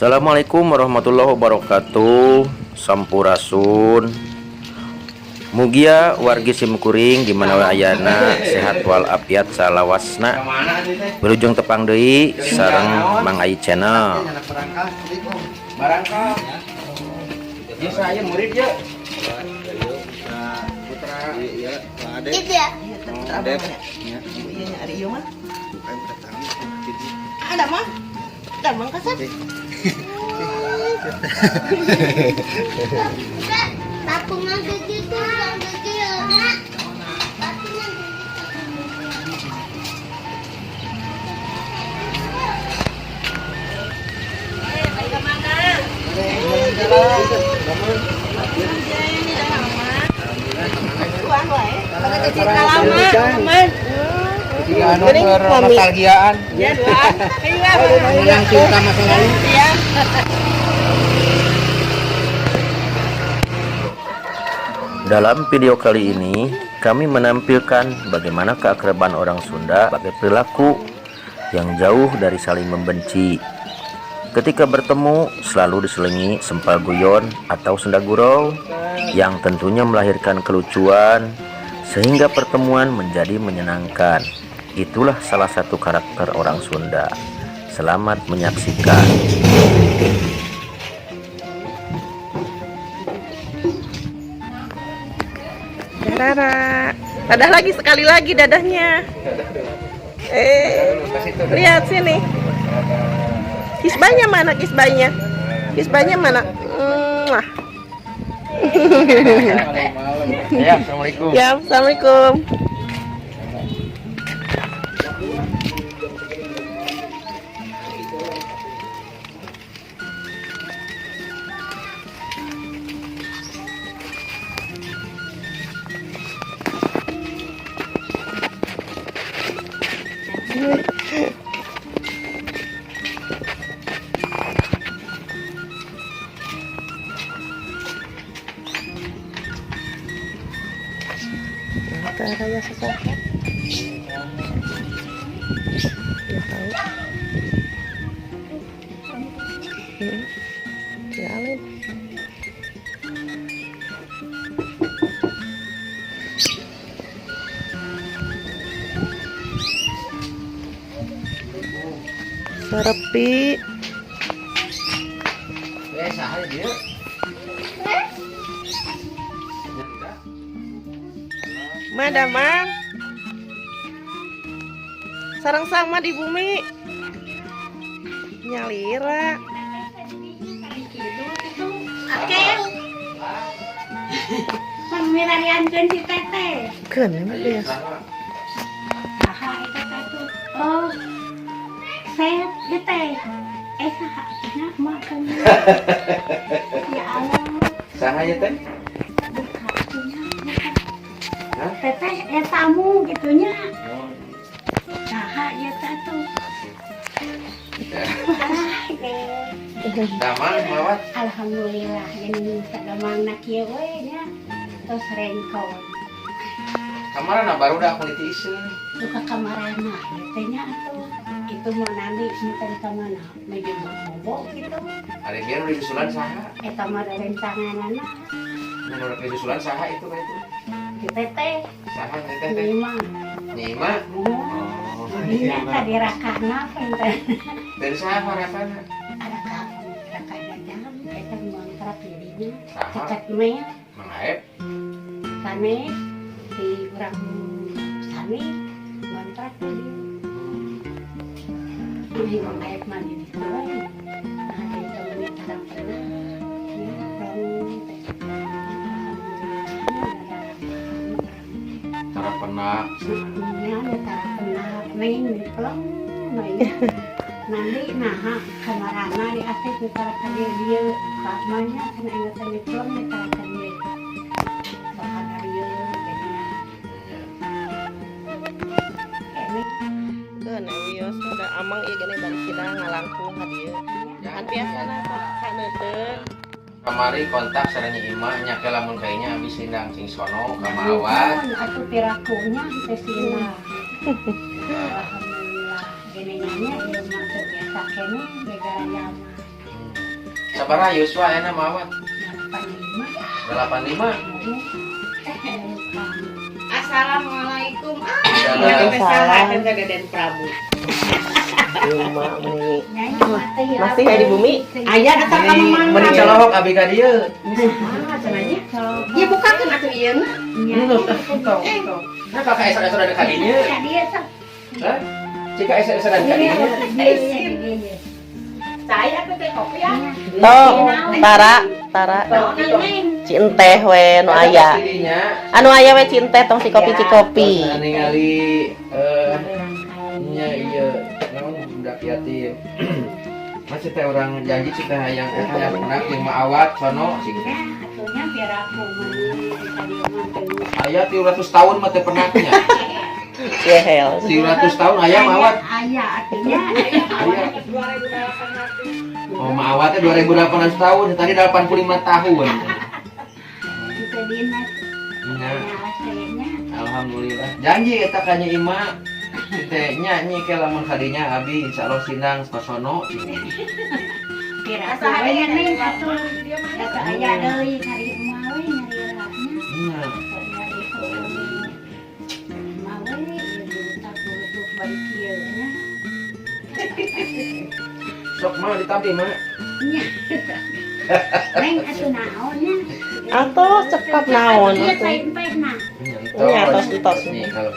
Assalamualaikum warahmatullahi wabarakatuh. Sampurasun. Mugia wargi simkuring di mana wae ayana sehat wal afiat salawasna. Wilujeng tepang deui sareng Mang Ai Channel. Barangkal. Ya saya murid ya. Putra. Iya, Itu ya. Adep. Iya nya ari ieu mah. Ada mah. Ada mah kasep. Patungan gede tuh, yang gede ya, Nak. Patungan gede. Cinta lama, teman. Tiga anu nostalgiaan. Ya dua. Ayo, Mengenang cinta masa lalu. Iya. Dalam video kali ini, kami menampilkan bagaimana keakraban orang Sunda sebagai perilaku yang jauh dari saling membenci. Ketika bertemu, selalu diselingi sempal guyon atau senda gurau yang tentunya melahirkan kelucuan sehingga pertemuan menjadi menyenangkan. Itulah salah satu karakter orang Sunda. Selamat menyaksikan. Rara. Dadah lagi sekali lagi dadahnya. Eh, lihat sini. Kisbanya mana kisbanya? Kisbanya mana? Mwah. Ya, assalamualaikum. Ya, assalamualaikum. Raya sesaat. Ya tahu. Ya lain. Serepi. Eh, saha dia? Madamang. Sarang sama di bumi. Nyalira. Oke. Pamirariankeun si Teteh. Keun emang biasa. Saha eta teh tuh? Oh. Sep ieu teh. Eh saha nya mah kan. Ya Allah. Saha ya teh? Buka atunya. Hah? Teteh eh tamu gitu nya. Saha ieu teh tuh? Ah, eh. Damang mawat. Alhamdulillah ini sadamangna kieu we nya. Tos rengkon. Kamarana baru dah aku ditiiseun. Duka kamarana ieu teh nya atuh. Itu mau nanti minta ka mana? Meja bobo gitu. Ari biar udah disusulan saha? Eta mah da rencanganana Menurut disusulan saha itu ka itu? di teteh Saha teteh teh? Nyima. Nyima. Oh. Oh. Dinya tadi rakana teh. Dari saha rakana? Raka raka jajang eta ngontrak dirinya. Saha? Cacat mel Mang Aep. sanes di urang sani ngontrak di dieu. Ini Mang Aep mah di ditu we. Nah, di temen tarang pernah. Ya, rong teh. Alhamdulillah, Cara penak. nya tara penak neng plong neng. Nanti naha kamarana di asep nu tara ka dieu dieu kamanya cenah inget teh plong nu tara ka dieu. Sok ka dieu jadinya. Ini Keun wios da amang ieu geuning bari sidang ngalangkung ka dieu. Kan biasana sok kaneuteun. Kamari kontak sareng Nyi Ima nya ke lamun kayaknya abis sindang sing sono ka Mawat. Nuhun atuh pirakunya teh sina. Alhamdulillah gini nya ieu mah teu biasa keneh gegara jalma. Sabaraha yuswa ayeuna Mak Awat? 85. 85. Assalamualaikum. Ah, Waalaikumsalam. kan ke Deden Prabu. Ima meni. Nyai mah teh Masih ya di bumi? Aya datang ka Meni mana? meni colohok abi ka dieu. Ah, cenah nya. Ieu bukakeun atuh ieu na. Nah, kakak esok-esok ada ka dinya. Dia sok. Hah? Cika esok-esok ada ka dinya. Saya atuh teh kopi ya. Tong, Tara, Tara. Cinteh we nu aya. Dinya. Anu aya we cinteh tong si kopi cikopi. Terus ningali nya ieu naon budak yatim. Mas teh urang janji cita hayang eta hayang pernah jeung Mak Awat sono cik. Atunya biar aku mah Aya 300 tahun mah teu pernahnya. Yehel. 300 tahun aya Mak Awat. Aya artinya Aya. Oh, Mak Awat teh 2800 tahun, tadi 85 tahun. Kita dinas Nya, kayaknya. Alhamdulillah. Janji eta ka Nyi Ima. Teh nya nyi ke lamun kadinya abi insyaallah sindang ka sono. Biar aku we neng atuh. Atuh aya deui cari emak we nyari nya. Nya. Nyari emak we tak butuh balik kieu nya. Sok mah ditampi mah. Nya. Neng atuh naon nya? Atos cekap naon Ieu atuh. sain teh nah. Nya tos tos. Nih kalau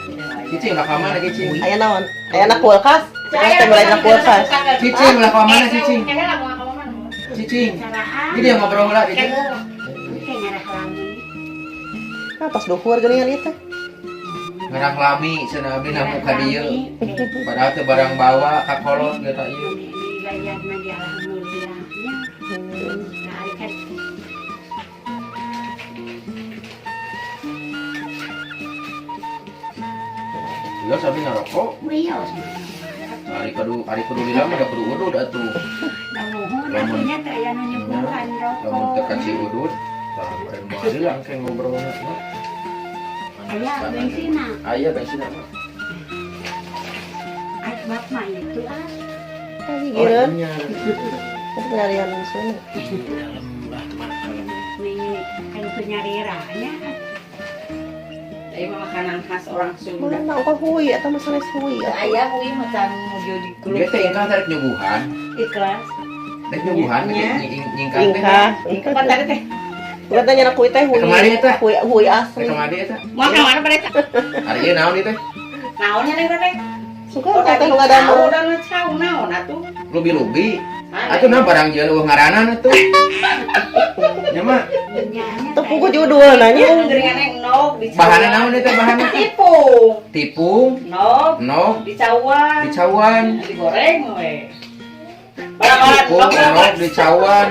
cicing lah ka mana cicing? Aya naon? Aya na kulkas. Kulkas teh mulai na kulkas. Cicing lah ka mana cicing? Cicing. Caraan. Ini dia ngobrol lah cicing. Kayak ngarah lami. Nah, tos duhur geuningan ieu teh. Ngerang lami cenah abdi namu ka dieu. Padahal teh barang bawa ka kolot geus ta ieu. Gayana di alhamdulillah nya. Nah, ari kan Geus abdi ngarokok. wios. Ari kudu lila mah da kudu udud atuh. Da muhun atunya teh aya nu nyuguhan rokok. Lamun teu ka Ciudud, tah meureun moal lila engke ngobrolna mah. Aya bensinna. Aya bensinna mah. Asbab mah itu ah. Gigireun. nya. Itu penyarian Sunda. Dalam lah mah kalau Nih kan penyarira nya. Ieu mah makanan khas orang Sunda. Mana kok hui eta mah sanes hui. Aya hui macan muju di Dia teh ingkah tarik nyuguhan. Ikhlas. Rek nyuguhan Nya. nyingkah teh. Ingkah. Kapan tadi teh? Bukan tanya nak hui teh hui. Kemari eta. Hui hui asli. Rek kamari eta. Mau ka mana pada? Ari ieu naon ieu teh? Naonnya neng teh? Suka teh nu ngadamel. Udah cau naon atuh. Lubi-lubi. Atuh nah barang jeung eueuh ngaranan atuh. Nya mah Nya Teu pugu judul nanya. Geringan endog di bahanna naon ieu teh bahanna? Tipung. Tipung, Nog nog, dicawan. dicawan. Digoreng we. Barang-barang Tipung, nog, dicawan.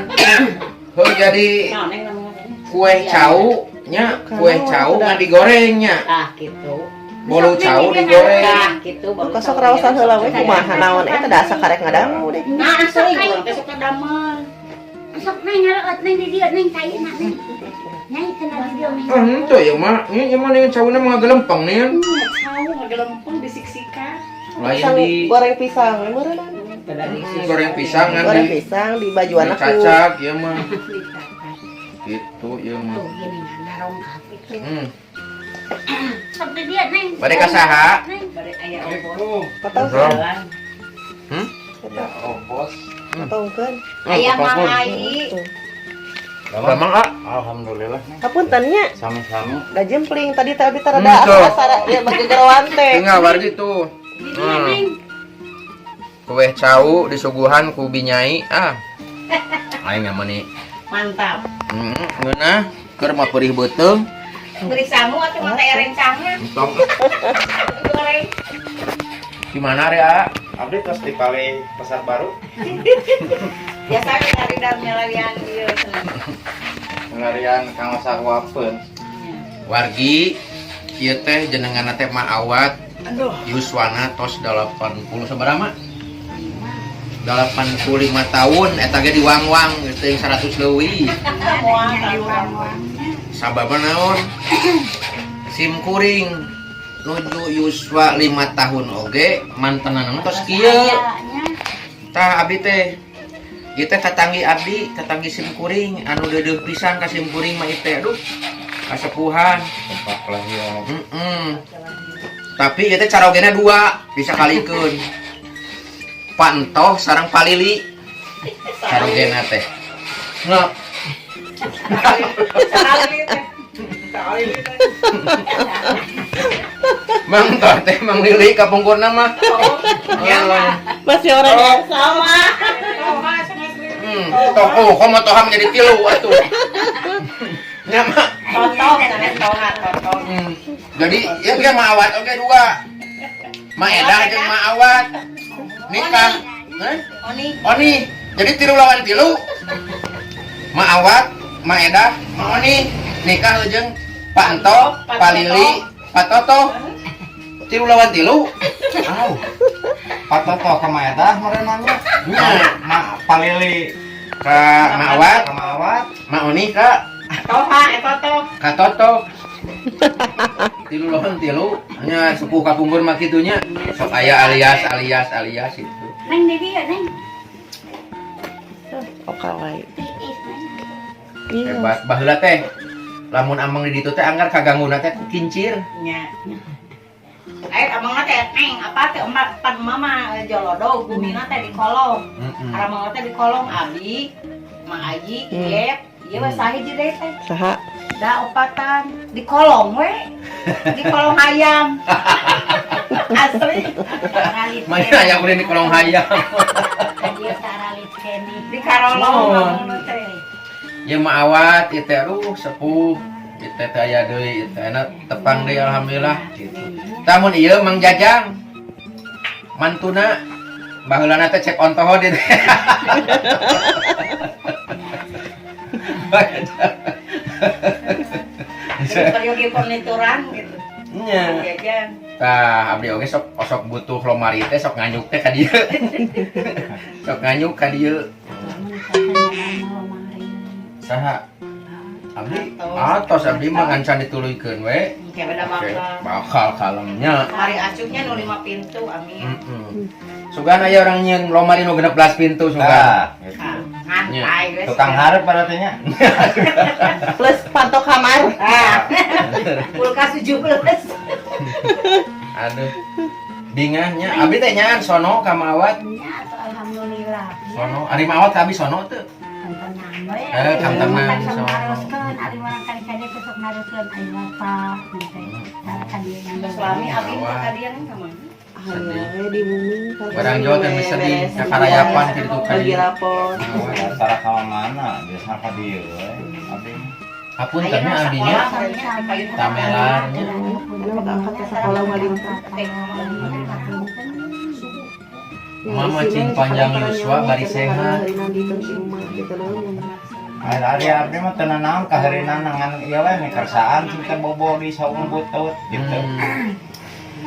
Heuh jadi Naon neng namanya? kue cau nya, kue cau ngan digorengnya. Ah gitu. Bolu cau digoreng. Nah, gitu baru Kosok rawasan heula we kumaha naon eta da asa karek ngadangu deh. Nah, asli urang teh sok damel. Sok neng ngaleut neng di dieu neng caina neng. Nyai kena di dieu neng. Ah, henteu ieu mah. Ieu mah dengan cauna mah ngagelempeng nih. Cau ngagelempeng disiksikan. Lain Pisang di goreng pisang we meureunana. Goreng pisang ngan Goreng di pisang di bajuan aku. dicacak ieu mah. Dicacak. Gitu ieu mah. Tuh gini ngarongkap itu. Sok di dieu neng. Bade ka saha? Neng. Bade aya obos. Patau Jalan. Ya, obos. pataukeun. Aya Mang Ai. Lamang ah. Alhamdulillah. Hapunten nya. Sami-sami. Da jempling tadi teh abi teh rada Tuh. asa ya bagegeroan teh. Tinggal wargi tuh. Di dieu neng. Kue cau disuguhan ku binyai ah. Aing mah nih. Mantap. Heeh, ngeunah keur mah perih beuteung. Beri sangu atuh mah teh rencangna. Entong. Goreng. Di mana re ah? Abdi tos di Pale Pasar Baru. Biasa we nyari dan nyalarian ieu cenah. Larian kang wapen. Wargi ieu teh jenenganna teh Mak Awat. Yuswana tos 80 sabaraha mah? 85 tahun eta ge diwangwang geus teuing 100 leuwih. Sababna naon? Sim kuring nuju yuswa 5 tahun oge mantenana tos kieu. Tah abdi teh Ieu teh tatanggi abdi, tatanggi sim kuring anu deudeuh pisan ka sim kuring mah ieu teh, aduh. Kasepuhan. Tempat kelahiran. Tapi ieu teh carogena dua, bisa kalikeun. Pantoh sareng palili. Carogena teh. Ngap. Sekali teh. Sekali teh. Mang Toh teh Mang Lili kapungkurna mah. Ya. Masih orang yang sama. Tokoh komo toha menjadi tilu atuh. Nya mah. Totoh, sanes toha, totoh. Jadi ya dia mah awat oke dua. Ma Edah jeung Ma Awat nikah. Hah? Oni. Oni. Jadi tilu lawan tilu. Ma Awat, Ma Edah, Ma Oni nikah jeung Pak Ento, Pak Lili, Pak Toto. Tilu lawan tilu. Au. Pak Toto ka Ma Edah merenangnya. Nya. Ma Palili Ka Ma Awat, ka Ma Awat. Ma Oni ka Toha, eh totoh. Ka Toto. Tilu lawan tilu. Nya sepuh kapungkur mah kitu nya. Sok aya alias alias alias itu. Neng di dieu, Neng. Oh, kawai. Tiis, Neng. Iya. Hebat baheula teh. Lamun ameng di ditu teh anggar kagangguna teh ku kincir. Nya. Eh, amangna teh neng apa teh emak pan mama jolodo bumina teh di kolong. Aramangna teh di kolong abi, Mang Aji, Iep, ieu we sahiji deui teh. Saha? Da opatan di kolong we. Di kolong hayam. Asli. Taralit Mana aya ulin di kolong hayam. Dia taralit keneh. Di karolong Oh. bangun teh. Ya Ma Awat ieu teh, aduh, sepuh. Ieu teh teh aya deui ieu teh enak tepang deui, alhamdulillah gitu. Tamun ieu Mang Jajang. Mantuna baheulana teh cek ontoho di teh. Jadi peryogi furnituran gitu. Nya. Jajan. Tah, abdi oge sok osok butuh lomari teh sok nganyuk teh ka dieu. Sok nganyuk ka dieu. Lamun sasana lomari. Saha? Abdi atos, abdi mah ngan dituluykeun we. Kayak beda Oke, bakal. Bakal kalemnya. Hari acuknya nu lima pintu, amin. Sugan aya orang nyieun lomari nu 16 pintu sugan. Tah, gitu. Ah, ngantai we. Tukang hareup berarti nya. Plus panto kamar. Ah. Kulkas 17. Aduh. Bingahnya abdi teh nyaan sono ka Ma Awat. Nya atuh, alhamdulillah. Sono, ari Ma Awat ka abi sono teu? Kantenan we. Eh, kantenan, Sok sono. naroskeun ari urang kali ka dieu teh sok naroskeun ari bapak teh. Tara ka dieu ngan. Suami abi teh kadieu ka mana? Ayo, we di bumi. Barang jauh teh geus sedih, kakarayapan kitu ka Lagi dieu. rapor. Tara ka mana? Biasa ka dieu we. Abdi mah. Hapunten nya abinya. Tamelarnya. Anak angkat ke sekolah mah di Mama cing panjang yuswa bari sehat. Ari abdi mah teu nanaon kaheureunan ngan ieu we mikersaan cing teh bobo di saung butut gitu.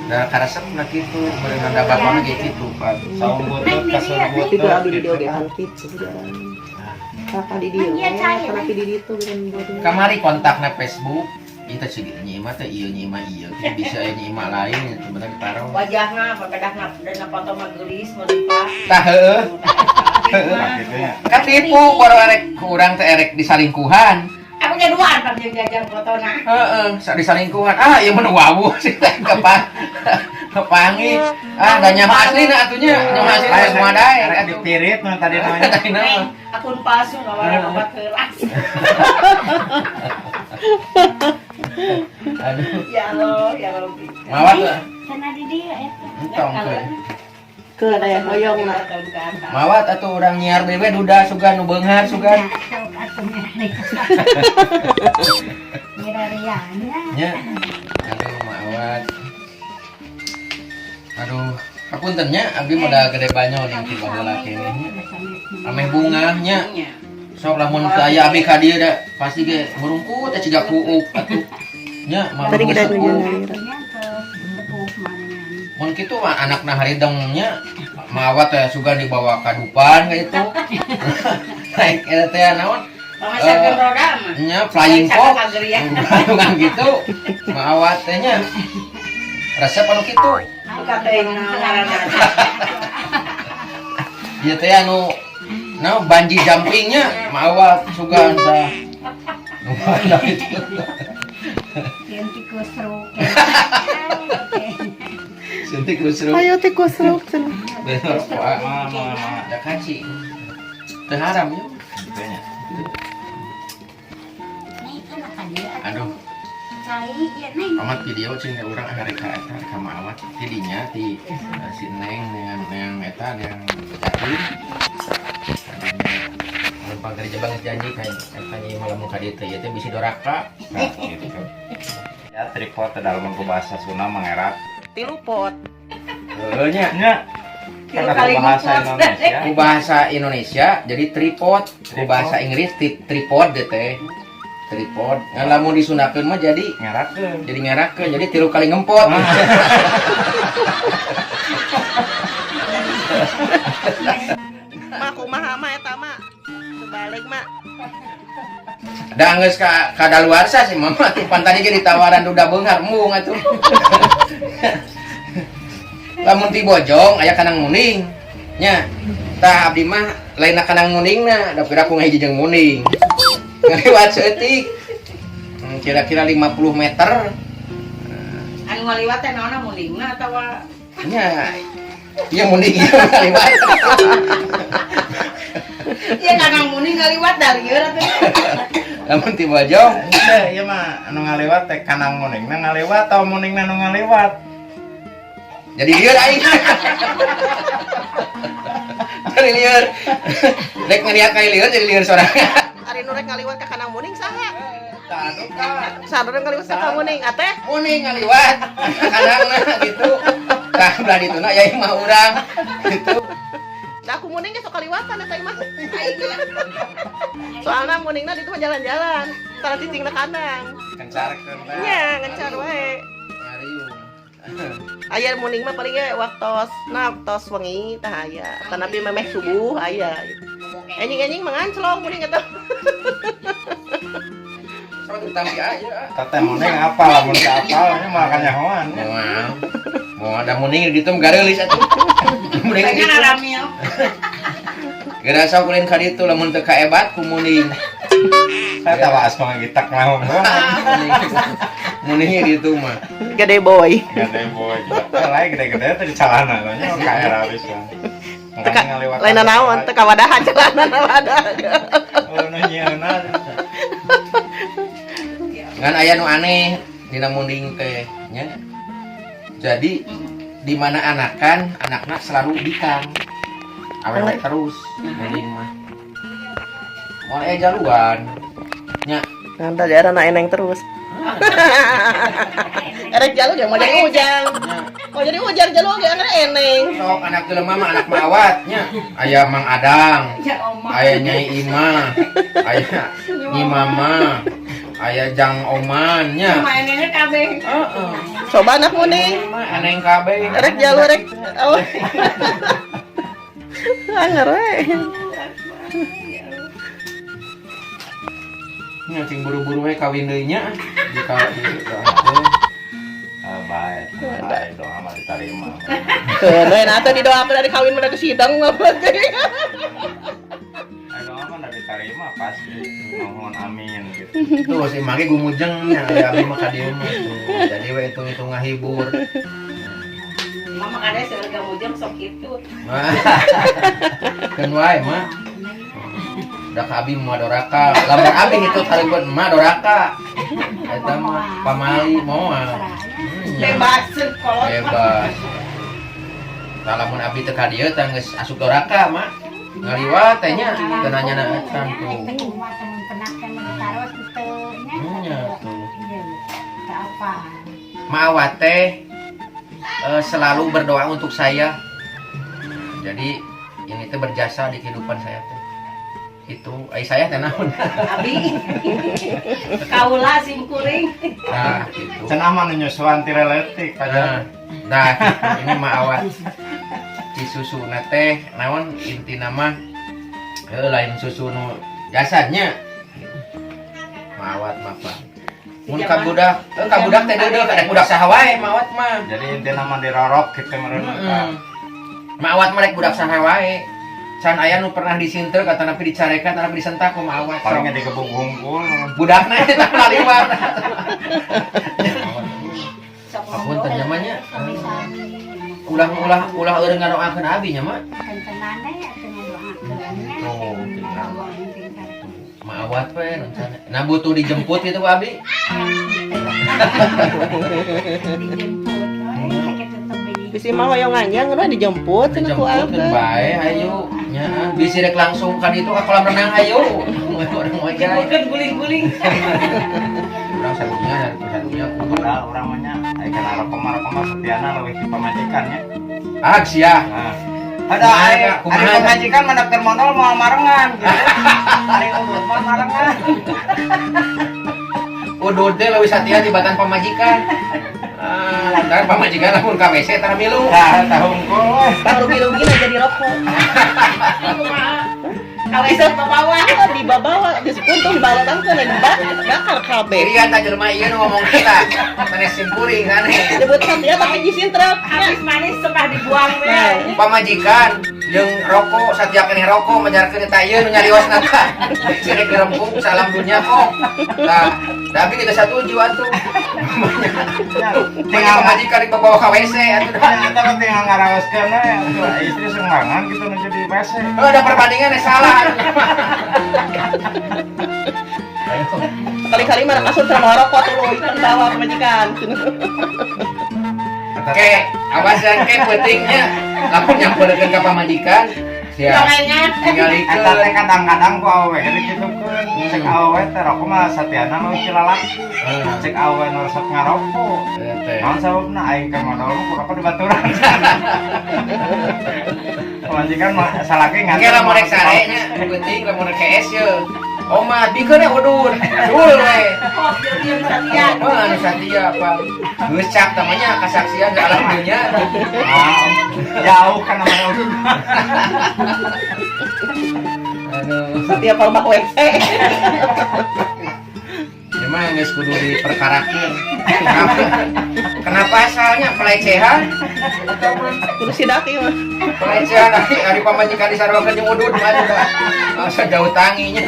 Da karesepna kitu, beureunan da bapana ge kitu, Pak. Saung butut kasur butut. Itu abdi di gitu oge kan. kan kitu jarang. Kakak di dieu, tapi di ditu bukan bodoh. Kamari kontakna Facebook, itu sih nyi Ima teh ieu, nyi Ima ieu, kieu bisa aya nyi Ima lain sebenarnya ditaruh. Wajahna papedahna dina foto mah geulis melimpah. Tah heueuh. Tah kitu nya. Katipu baru erek ku urang teh erek disalingkuhan. Aku nya duaan pan jeung jajang fotona. Heeh, sok disalingkuhan. Ah, ieu mah nu wawuh sih teh kepangi. Ah, da nyaho aslina atuh nya, nyaho aslina geus moal daek Erek atuh. dipirit nu tadi namanya. Tadina mah. Neng, akun palsu ngawaran obat keras. Aduh, Ya Allah, ya Rabbi. mawat lah. Cenah di dieu eta. Entong ke. Ke ada hoyong na. Tahun ke atas. Mawat atuh urang nyiar deui we duda sugan nu beunghar sugan. Sok atuh mirari. Mirariannya. Nya. Aduh, mawat. Aduh, hapunten nya abdi mah da gede banyol ning ti baheula keneh nya. Ameh bungahnya. Nya. Sok lamun teu aya abi ka dieu da pasti ge murungkut teh ciga kuuk atuh. Nya mah Tadi kita sepuh. nunjuk. Mun kitu mah anakna harideng nya mawat teh sugan dibawa ka dupan ka itu. Naik eta teh naon? Pangasarkeun roda mah. Nya flying fox. Kagerian. Bukan gitu. Mawat teh nya. Resep anu kitu. Buka teuing naon ngaranna. Ieu teh anu Nah, bungee jumpingnya mawa sugan tah. Nu mana itu? Yang tikus ruk. Suntik kusruk. Ayo tikus ruk cenah. Bener, Pak. Mah mah mah. Da kaci. Teu haram ya. Gitu nya. Neng kan akan dia. Aduh. Cai ya, Neng. Amat video cing urang arek ka eta ka Awat tidinya ti si Neng dengan yang eta yang Cacing. Numpang kerja banget janji kan eta nyi malam ka dieu teh ieu teh bisi doraka. Nah, gitu. Ya tripod teh dalam ku bahasa Sunda mangerak. Tilu pot. Heueuh nya. Nya. Tilu Karena kali ku bahasa ngupot. Indonesia. Ku bahasa Indonesia jadi tripod, ku bahasa Inggris tripod deh teh. Tripod. Ngan lamun disundakeun mah jadi Ngerakeun. jadi ngerakeun, jadi tilu kali ngempot. Mak kumaha mah eta mah. Sebalik mak. Da geus ka kadaluarsa sih mama tuh pan tadi ge ditawaran duda beunghar embung atuh. Lamun ti Bojong aya kanang muning. Nya. Tah abdi mah lainna kanang muningna, da pira ku ngahiji jeung muning. Ngaliwat saeutik. Kira-kira 50 meter. Anu ngaliwat teh naonna muningna atawa Nya. Iya muning ieu ngaliwat. Iya kanang muning ngaliwat da lieur atuh. Lamun ti Bojong Teh, ieu mah anu ngaliwat teh kanang muningna ngaliwat atau muningna nu ngaliwat? Jadi lieur aing. Jadi lieur. Rek ngeliat kayak lieur jadi lieur sorangan. Ari nu rek ngaliwat ka kanang muning saha? Tah ka. Saha nu rek ngaliwat ka kanang muning ateh? Muning ngaliwat kadangna gitu. Tah belah dituna ya imah urang gitu. Da aku muning ge sok kaliwatan eta imah. Soalna muningna ditu mah jalan-jalan, tara cicingna kandang. Kencarkeun teh. Nya ngencar wae. Ngariung. Aya muning mah paling ge waktos na tos wengi tah aya. Tanapi memeh subuh aya. Enjing-enjing menganclong muning eta. Sama tuh tampi aja. Teteh muning apa lamun teu apal nya mah kanyahoan. Moal. Moal da muning di ditu mah gareulis atuh. Muning di Pengen ditu. aramil. Geura sok ulin ka ditu lamun teu kaebat ku muning. Saya tahu asma gitak naon. Muning. Muning di ditu mah. Gede boy. Gede boy. Lain gede-gede teh di calana nya ka era bisa. Teka lain naon teu kawadahan celana wadah. Oh nu nyieunna. Ngan aya nu aneh dina munding teh nya. Jadi di mana anakan, anakna selalu bikang. Awewe terus munding mah. Moal aya jaluan. Nya. Nanti daerah na eneng terus. Erek jalu jangan mau jadi ujang. Mau jadi ujang jalu oge anggar eneng. Sok anak jelema mah anak mawat nya. Aya Mang Adang, Ya Allah. aya Nyai Ima, aya Nyi Mama, aya Jang Oman nya. Cuma enengnya kabeh. Heeh. Coba anak muning. Mah eneng kabeh. Erek jalu erek. Oh. Anggar we. Nya cing buru-buru we kawin deui nya. Di ka di doakeun. Ah bae. Bae doa mah diterima. Keun we nah teh didoakeun dari kawin mah ke sidang mah berarti. Ai doa mah diterima pasti. Nuhun amin gitu. Tuh si Mage gumujeng nya aya abdi mah ka dieu mah tuh. Jadi we hitung-hitung ngahibur. Mama kada seueur mujeng sok kitu. Keun wae mah. Da ka abi mah doraka. Lamun abi ngitut hareupeun emak doraka. Eta mah pamali moal. Nya. Bebas kolot. Bebas. Tah lamun abdi teu ka dieu tah geus asup doraka mah. Ngaliwat teh nya teu nanya-nanya etan tuh. Nya tuh. Apa? Mawat teh selalu berdoa untuk saya. Jadi ini teh berjasa di kehidupan saya teh. Itu, ai saya teh naon? Abi. Kaula sim kuring. Nah, gitu. Cenah mah nu nyusuan ti leletik Nah, aja. nah gitu. Ini mah awat. Ci susu teh naon inti nama lain susu nu jasadnya. Mawat mah Pak. Mun ka budak, ka budak teh deudeuh kada budak saha wae mawat mah. Jadi intina mah dirorok gitu meureun. Heeh. Mawat mah rek budak saha wae. Can aya nu pernah disintrek atanapi dicarekan atanapi disentak ku Ma Awat. Paling digebuk hungkul. Budakna eta laliwat. Sok Apunten nya mah nya. Sami-sami. Ulah ulah ulah eureun ngadoakeun abi nya, Mak. Kentenane atuh ngadoakeun nya. Oh, tinggal. Ngawang tinggal. Ma Awat we rencana. Nah, butuh dijemput gitu ku abi. Dijemput we sakitu teh. Bisi mah hoyong nganjang udah dijemput cenah ku Dijemput abah. Bae ayo. Nya bisi rek langsung ka ditu ka kolam renang ayo. Urang ngojay. Jemputkeun guling-guling. Urang sadunya sadunya kudu. Padahal urang mah nya aya kana rokok mah, rokok mah setiana leuwih ti pamajikan nya. Ah, sia. Nah. Ada Kumaha, ari Kak? Kumaha, ari Kak? pamajikan mah daftar modal moal marengan gitu. Ari udud mah marengan. Udud teh leuwih satia tibatan pamajikan. Ah, lantaran pamajikan lamun ka WC tara milu. Tah tah hungkul we. Tah rugi-rugi jadi rokok. Kumaha? Kalau itu bawa. Di babawa disepuntung dibalatangkeun bakar kabeh. Iya tah jelema ieu nu ngomong kita. Sanes simkuring sanes. Nyebut satia tapi disintrek. Habis manis suka dibuang we. Nah. Pamajikan jeung rokok satia keneh rokok majarkeun eta ieu nu nyariosna tah. Sini gerempung salam dunia kok. Tah, tapi kita satuju atuh. Tinggal pamajikan dibawa ka WC atuh dah. Eta mah tinggal ngaraoskeun we atuh istri semangan gitu nu jadi WC. Oh, ada perbandingan yang salah. Kali-kali mah kasur sama rokok tuh kan bawa pamajikan. Oke, awas ya ke pentingnya. Lamun nyamperkeun ka pamajikan, sia Jangan. tinggalikeun. Eta teh kadang-kadang ku awewe dikitukeun. Cek awewe teh rokok mah satiana leuwih ti lalaki. Cek awewe nu resep ngarokok. Teh. Naon sababna aing keur modal mah ku rokok dibaturan. Pamajikan mah salaki Oke, nganter. lamun rek sare nya, penting lamun rek kees ye. Omat bikeun we udud. Dul we. Oh, jadi satia. Oh, anu satia apa? Geus cak tamanya kasaksian ke alam dunia. Ah, jauh kan namanya udud. Aduh. Satia palbak WC. Memang geus kudu diperkarakeun. Kenapa? Kenapa asalnya pelecehan? Atau mah Kudu sidak ieu mah. Pelecehan ari ari pamajikan disaruakeun jeung udud mah atuh. Asa jauh tanginya.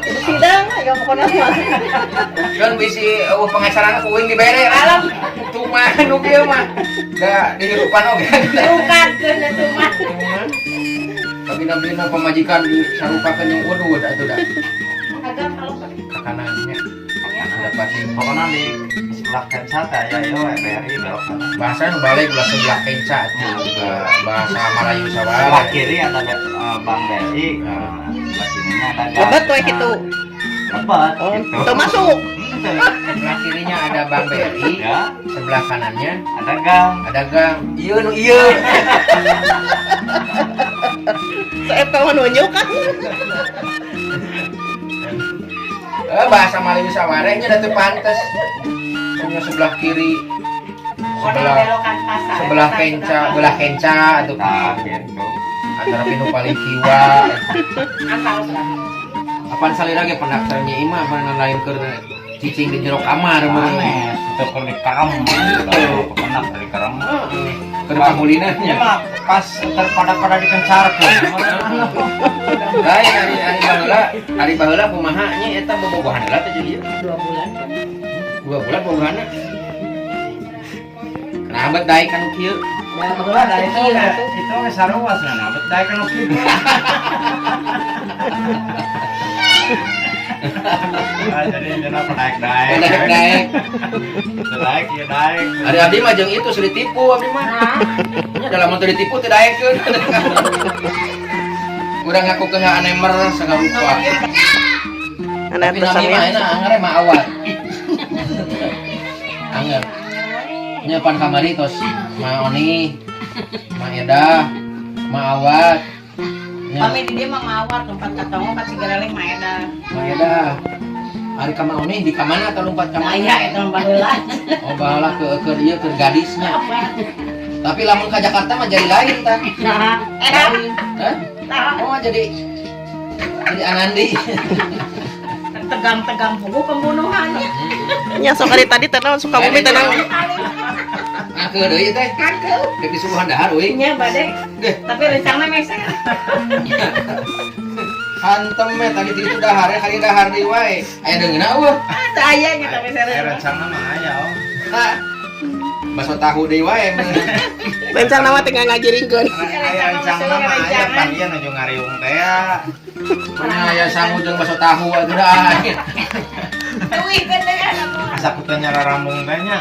Kudu sidang ayo pokona mah. Kan bisi eueuh pengacarana ku uing dibere alam. Tuman nu kieu mah. Da dihirupan oge. Bukan itu mah. Tuman. Tapi nabina pamajikan disarupakeun jeung udud atuh da. Agak kalau Ka kanannya. Ada pasti Pokoknya di sebelah kenca teh aya ieu we BRI belok kanan. Bahasa nu balik ulah sebelah kenca atuh. Bahasa Melayu Sebelah sawah. Kiri ada Bank BRI, nah, sebelah sininya ada gang. Lebet we kitu. Lebet Oh, gitu. teu masuk. Henteu. Sebelah kirinya ada Bank BRI, Ya, sebelah kanannya ada gang. ada gang. Ieu nu ieu. Saep kawan nunjuk kan. Eh, bahasa Melayu sawarehnya da teu pantes. Punya sebelah kiri, sebelah belokan pasar. Sebelah kenca, belah kenca atau Nah, gitu. antara pinu paling kiwa. Asal sudah. Apaan salira ge pendaftarnya imah apa lain keur cicing di jero kamar mah. Aneh, itu keur di kamar. Pokoknya dari kerem. Heeh. Keur pamulina nya. Mah pas terpada-pada dikencarkeun. Lain ari ari baheula, ari baheula kumaha nya eta bobogohan heula teh jadi 2 bulan. 2 bulan bobogohanna. Kenapa daek kanu kieu? Ya, baheula Nah, itu kecil atuh. itu we sarua cenah bet daek nu kieu. Ah, jadi cenah pedaek-daek. Daek-daek. Daek ieu daek. Ari abdi mah jeung itu sudah ditipu abdi mah. Nya dalam teu ditipu teu daekeun. Urang ngakukeun anemer segala rupa. Anak Tapi nami mah enak anger mah Awat. Anger. Nya pan kamari tos Ma Oni, Ma Eda, Ma Awat. Nya Pami di dia mah mawar tempat katongo ka Cigereleng mah Eda. Ma Eda. Ari ka Ma Oni di ka mana atau lompat ka mana? Aya eta mah baheula. Oh, baheula ke ieu keur gadisnya. Tapi lamun ka Jakarta mah jadi lain tah. Nah, eh Lain. Hah? tah. Oh, jadi Anandi. Tegang-tegang pugu pembunuhannya. Nya sok ari tadi teh naon Sukabumi teh naon. Ngakeuh deui teh. Ngakeuh. Dek disuguhan dahar euy. Nya bade. Deh. Tapi rencana meser. Hantem we tadi ti itu dahar kali dahar deui wae. Aya deungeunna eueuh. Ah, teu aya nya tapi meser. Eh, rencana mah aya om. Tah. Bakso tahu deui wae. Rencana mah tinggal ngagiringkeun. Aya rencana mah aya pan ieu nuju ngariung teh ya. Punya aya sangu jeung bakso tahu atuh dah. Teuihkeun deui anu. Asa kutu nyararambung teh nya.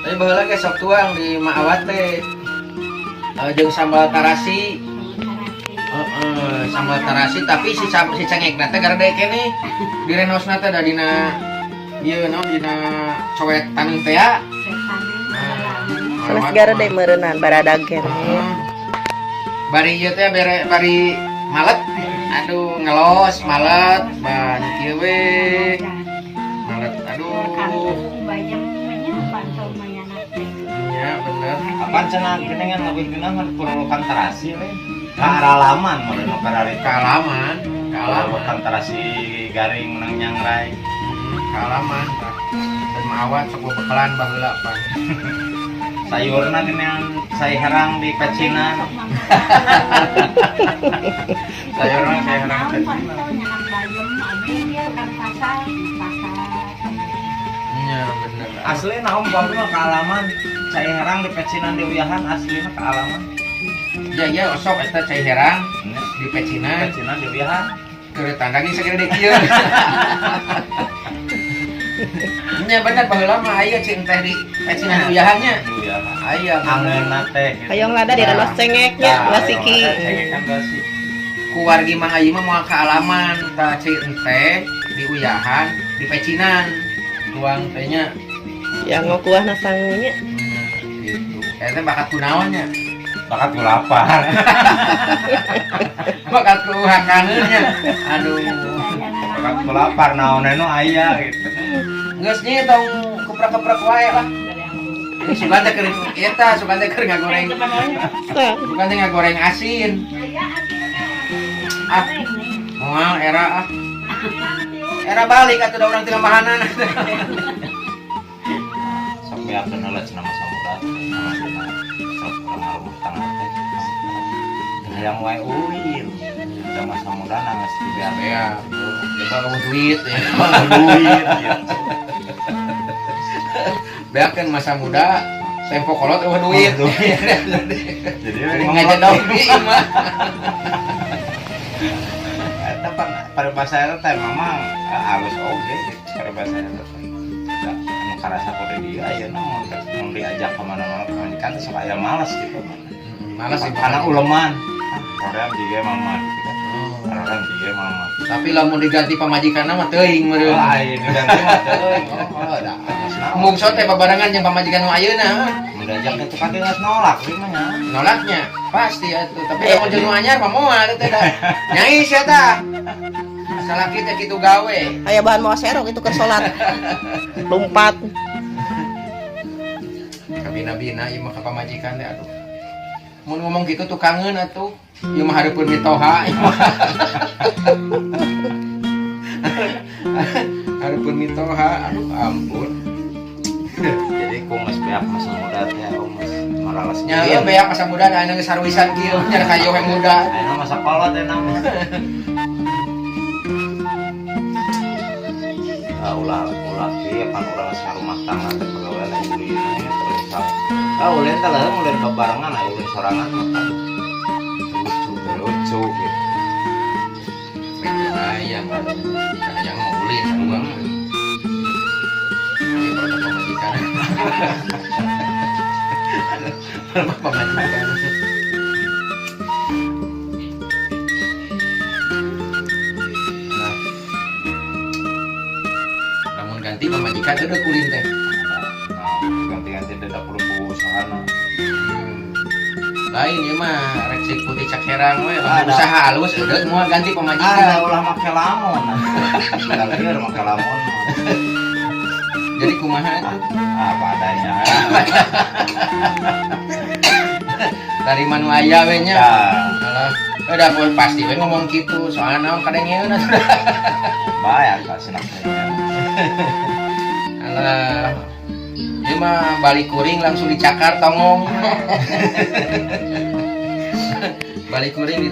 Tapi baheula ge sok tuang di Mak Awat teh. Jeung sambal tarasi. Heeh, sambal tarasi tapi si cengekna teh garede keneh. Direnosna teh da dina ieu naon dina coet taneuh teh ya. Sanes garede meureunnan baradag keneh. Heeh. Bari ieu teh bere bari malet. Aduh, ngelos malet ban kieu we. Malet aduh. Bayam nya pantau mayanak teh. Nya bener. Apaan cenah geuningan leuwih geunah mah diperlukan terasi we. Kaalaman meureun nu kararita. Kaalaman, kaalaman. Kaalaman terasi garing menang nyangrai. Kaalaman tah. Dan mawat sok bebekalan baheula pan. Sayurna geuningan cai herang di pecinan. Sayurna cai herang di pecinan. Pantau nyanak bayam abi dia kan pasar pasar. Nya bener. Asli nah om bang mah kaalaman cai herang di pecinan di uyahan aslina kaalaman. Ya ya osok eta cai herang di pecinan. Pecinan di uyahan. Keretan daging segede kieu. Nya bener baheula mah aya cai teh di pecinan uyahan nya. Di uyahan. Aya bener. Angeunna teh gitu. Hayang lada direnos cengeknya Nah, basiki. hayang lada cengek kan basi. Ku wargi Mang Ayi mah moal kaalaman tah cai teh di uyahan di pecinan tuang teh nya. Ya ngokuahna sangunya. Gitu. Eta bakat kunaon nya? Bakat ku lapar. Bakat ku hakaneun nya. Aduh. Bakat ku lapar naon nu aya gitu. Geus nya tong keprek-keprek wae lah. Sugan teh keur eta, sugan teh keur ngagoreng. Tah. Sugan teh ngagoreng asin. Ah, moal era ah. Era balik atuh da urang teu mahanan. Sok beakeun heula cenah masa muda. Sok urang ngarumah tangga teh. Hayang wae ulin. Da masa muda nangis di beak. Ya, coba kamu duit ya. Duit gitu. Beakeun masa muda, tempo kolot eueuh duit. Duit. Jadi Jadi ngajedog di imah. Eta pan paribasa eta teh memang alus oge gitu paribasa eta teh. Da anu karasa kudu dieu ayeuna mun diajak ka mana-mana pamajikan teh sok aya males gitu. Males sih karena uleman. Ah, hoream jiga mama gitu kan. Hoream jiga mama. Tapi lamun diganti pamajikanna mah teuing meureun. Oh, aya diganti mah teuing. Oh, dah. Mungso teh babarengan jeung pamajikan nu ayeuna. Mun diajak kitu kan dia geus nolak sih mah nya. Nolaknya pasti atuh. Tapi lamun jeung nu anyar mah moal teh da. Nyai sia tah. Salaki teh kitu gawe. Aya bahan mau serok itu keur salat. Lompat. Kabina-bina ieu mah ka pamajikan teh aduh. Mun ngomong gitu tukangeun atuh. Ieu mah hareupeun mitoha ieu mah. Hareupeun mitoha aduh ampun. Jadi ku geus beak masa muda teh om geus maralas. Nya eueuh beak masa muda da anu geus haruisan kieu nya kayo we muda. Ayeuna masa kolot teh nama. Ah, ulah ulah kieu pan urang geus rumah tangga teh pagawean aya ulin aya terus. Ah ulin teh leuheung ulin babarengan aya ulin sorangan mah kan. Lucu lucu gitu. Hayang hayang mau ulin sarua. Ini produk pamajikan. Produk pamajikan. Nah, lamun ganti pamajikan udah kulin teh. Nah, ganti-ganti dedak perlu usahana. Lain ieu mah rek cik putih cak herang we, lamun Ada. usaha halus eueuh moal ganti pamajikan. Ah, ulah make lamun. Ganti make lamun. Jadi kumaha tuh? Ah, apa adanya. Dari manu aya we nya. Nah, Alah, udah pun pasti we ngomong gitu, soalnya naon kadengeun atuh. bayar ka senang. Alah. Ieu mah balik kuring langsung dicakar tongong. Balik kuring di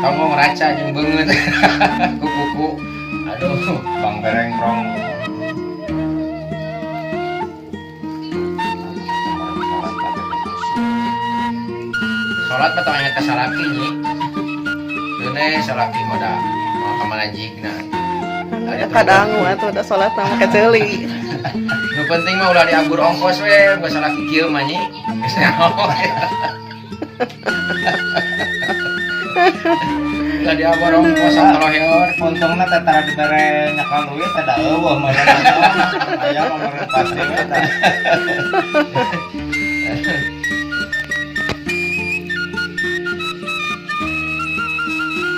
tongong raca jeung beungeut. Ku kuku. Aduh, Bang bereng rong. Salat mah tong inget ka salaki nyi. Keun salaki mah da moal ka mana jigna. Kadangu atuh da salat mah make ceuli. Nu penting mah ulah diagur ongkos we, boga salaki kieu mah nyi. Geus nyaho. Ulah diagur ongkos satoloheor. Untungna teh tara dibere nyakal duit teh da eueuh meureun. Aya mah meureun pasti we tah.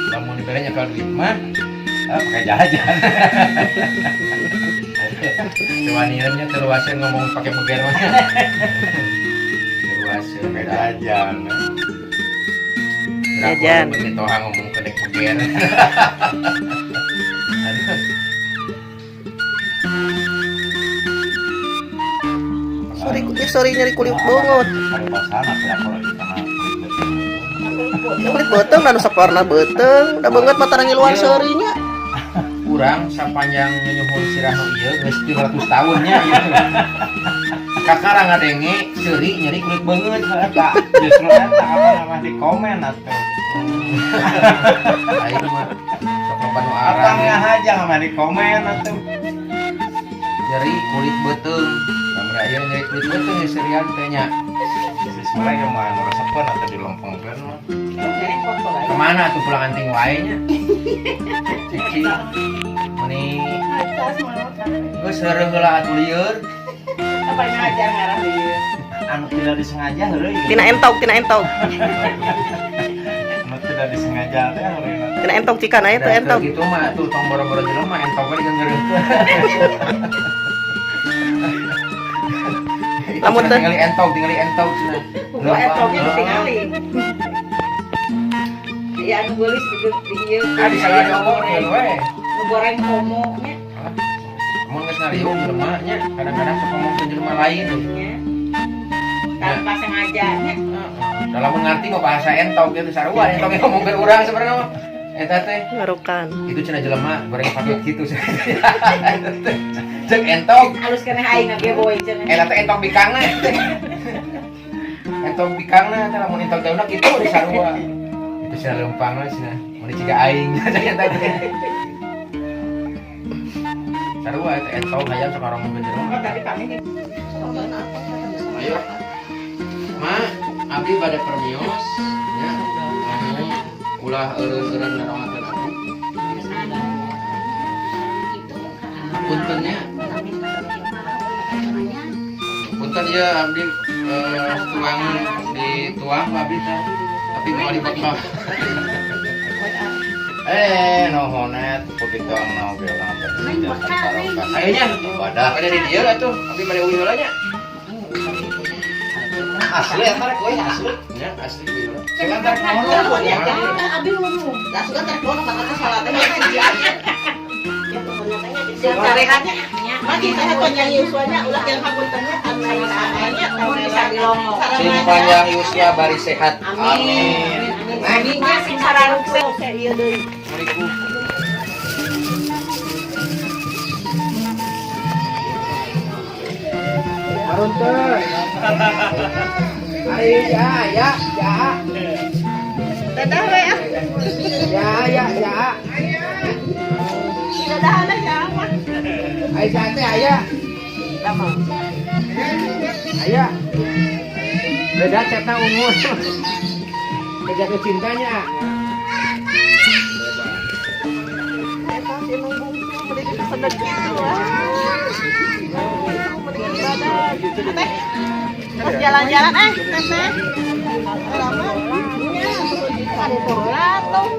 Lamun dibere nyakal duit mah, Ah, pakai jajan. Teu nya teu luaseun ngomong pakai beger mah. Teu luaseun. Pakai jajan. Jajan. Mitoha ngomong ke dek beger. Aduh. Sorry, sorry nyeri kulit beungeut. Paribasana kalau kana kulit beuteung. Kulit beuteung da nu saporna beuteung, da beungeut mah tara ngiluan seurinya. Urang sapanjang nyuhun sirah nu ieu geus 300 tahun nya ieu. Kakara ngadenge seuri nyeri kulit beungeut. Eta justru eta apa nama di komen atuh. Aing mah sok loba nu Apa arang ngahaja mah di komen atuh. Nyeri kulit beuteung. Kamari aya nyeri kulit beuteung ya serian teh nya. Si Sule ge mah nu resepeun atuh di lompongkeun mah. Kemana tuh pulang anting wae nya? Cici. Meni geus heureuh heula atuh lieur. Apa ngajar ngarah lieur. Anu tidak disengaja heureuy. Tina entog, tina entog. Anu tidak disengaja teh heureuy. Tina entog cikan aya teh entog. Gitu mah tuh tong boro-boro jelema entog we digeungeureuhkeun. Lamun teh Tingali entog, tingali entog cenah. Kuku entognya ditingali. Iya anu geulis di di ieu. Ah disalah diomongkeun we. Nu goreng komo nya. Mun geus ngaliung jelema nya, kadang-kadang sok ngomong ke jelema lain. Nya. Tanpa sengaja nya. Heeh. Da lamun ngarti mah bahasa entog gitu sarua entog ngomongkeun urang sebenarnya mah. Eta teh ngarukan. itu cenah jelema goreng patut kitu. Cek entog. Halus keneh aing ngageboy cenah. Eta teh entog bikangna. Entog bikangna teh lamun entog daunna kitu di sarua. Itu cenah leumpangna cenah. Mun ciga aing eta teh. Sarua eta entog hayam sok ngomongkeun jelema. Oh, tadi kami nih. Ayo. Ma, abdi bade permios nya. Anu ulah eureun-eureun ngarongakeun abdi. Punten nya. Punten ya abdi tuang di tuang abdi teh. Tapi mau dibekal. Nohonet begitu ang oge urang teh. Ayo nya. Ibadah. Pada di dieu atuh, abdi bade uih heula nya. Asli eta rek euy asli. Nya asli uih heula. Cuman teh naon Ya, abi ngomong. Lah sudah teh kono kata salat teh nya. Sarehannya mati saya panjang yuswanya ulah yang hapuntennya karena nya Mun bisa dilongok. Sing panjang yuswa bari sehat. Amin. Amin. Nya sing sararukse. Iya deui. Assalamualaikum. Marunten. Ari ya ya ya. Dadah we ah. Ya ya ya. Dadahan ya mah. Ai teh aya. Aya. Beda catna ungu. Beda ke cintanya. Eta si emang bungsu mending kesedek gitu ah. Mending ibadah. Teh. Terus jalan-jalan teteh. Lama. Nya, bola tuh.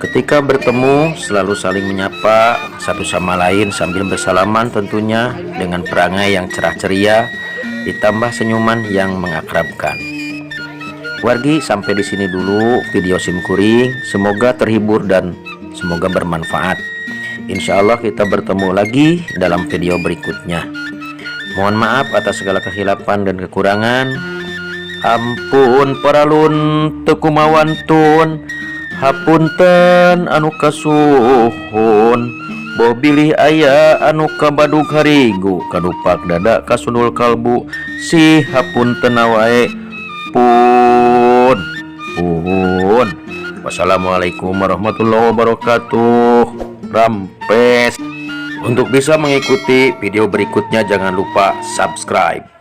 Ketika bertemu, selalu saling menyapa satu sama lain sambil bersalaman tentunya dengan perangai yang cerah ceria Ditambah senyuman yang mengakrabkan. Wargi, sampai di sini dulu video simkuring. Semoga terhibur dan semoga bermanfaat. Insya Allah kita bertemu lagi dalam video berikutnya. Mohon maaf atas segala kekhilafan dan kekurangan. Ampun paralun teu kumawantun, hapunten anu kasuhun, boh bilih aya anu kabadug harigu, kadupak dada, kasundul kalbu, sih hapunten wae, pun pun. Wassalamualaikum warahmatullahi wabarakatuh. Rampes. Untuk bisa mengikuti video berikutnya, jangan lupa subscribe.